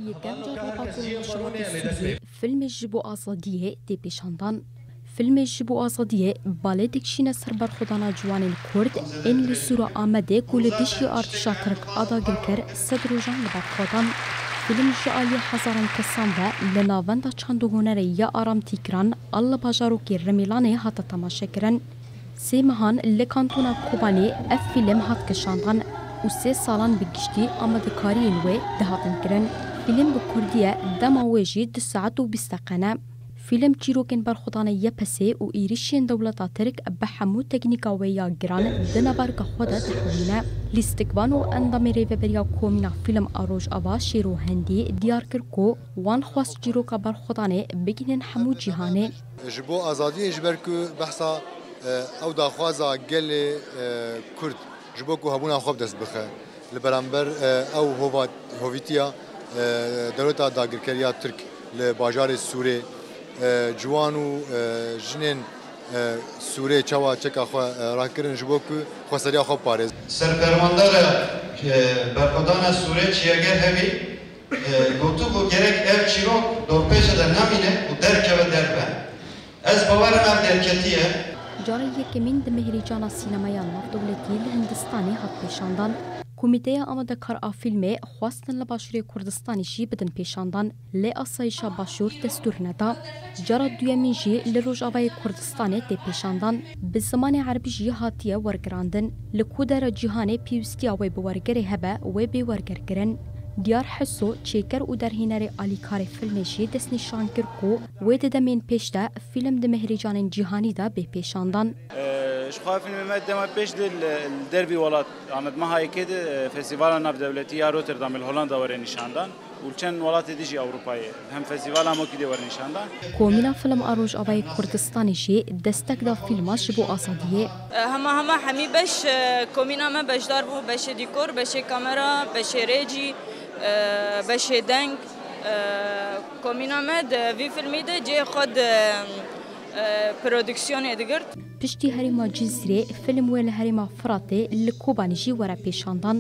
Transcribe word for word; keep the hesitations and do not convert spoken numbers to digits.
Yekem car li Bakurê Rojhilatê Sûriyê filmê Ji Bo Azadiyê tê pêşandan. Filmê Ji Bo Azadiyê balê dikişîne ser berxwedana ciwanên Kurd ên li Sûra Amedê ku li dijî artêşa Tirk a dagirker sed rojan li ber xwe dan. Fîlm ji aliyê hezaran kesan ve li Navenda Çand û Hunerê ya Aram Tîgran a li bajarokê Rimêlanê hate temaşekirin. Sê mehan li Kantona Kobanê ev fîlm hat kişandan û sê salan bi giştî amadekariyên wê dihatin kirin. Fîlm bi kurdî ye, dema wê jî du saet û bîst deqe ne. Fîlm çîrokên berxwedana Y P S'ê û êrîşên dewleta Tirk bi hemû teknîka wê ya giran di navberka xwe de dihewîne. Lîstikvan û endamê Rêveberiya Komîna Fîlm a Rojava Şêro Hindî diyar kir ku wan xwest çîroka berxwedanê bigihînin hemû cîhanê. Ji bo azadiyê, ji ber ku behsa, e, ew daxwaza gelê, e, Kurd ji bo ku hebûna xwe bi dest bixe. Li beramber, e, ew hova-, hovîtiya, e, dewleta dagirkeriya Tirk li bajarê Sûrê, e, ciwan û, e, jinên, e, Sûrê çawa çeka xwe, e, rakirin ji bo ku xweseriya xwe biparêz. Serperwandara, e, berxwedana Sûrê Çiyeger Hevî, e, gotibû, gerek ev çîrok dorpêçe de nemîne û derkeve derve. Ez bawer im ev derketiye. Cara yekemîn di Mehrîcana Sînemeya Navdewletî li Hindistanê hat pêşandan. Komîteya amadekar a fîlmê xwestin li Başûrê Kurdistanê jî bidin pêşandan, lê asayişa Başûr destûr neda. Cara duyemîn jî li Rojavayê Kurdistanê tê pêşandan. Bi zimanê erebî jî hatiye wergirandin. Li ku dera cîhanê pêwîstiya wê bi wergerê hebe, wê bê wergerkirin. Diyar Heso, çêker û derhênerê alîkarê fîlmê jî destnîşan kir ku wê di demên pêş de fîlm di mehrêcanên cîhanî de bê pêşandan. Ji xwe fîlmê me dema pêş de li, li dervî welat, Amed meha yekê de, e, Festîvala Navdewletî ya Rotterdamê li Holanda were nîşandan û li çend welatê din jî Ewropayê hem festîvala Mokî de were nîşandan. Komîna Fîlm a Rojavayê Kurdistanê jî destek da fîlma Ji Bo Azadiyê. Hema hema hemî beş, e, komîna me beşdar bû, beşê dîkor, beşê kamera, beşê rêcî, e, beşê deng. E, komîna me di vî fîlmî de cihê xwe di, e, prodîksiyonê digirt. Piştî herêma Cizîrê, fîlm wê li herêma Firatê li Kobanê jî were pêşandan.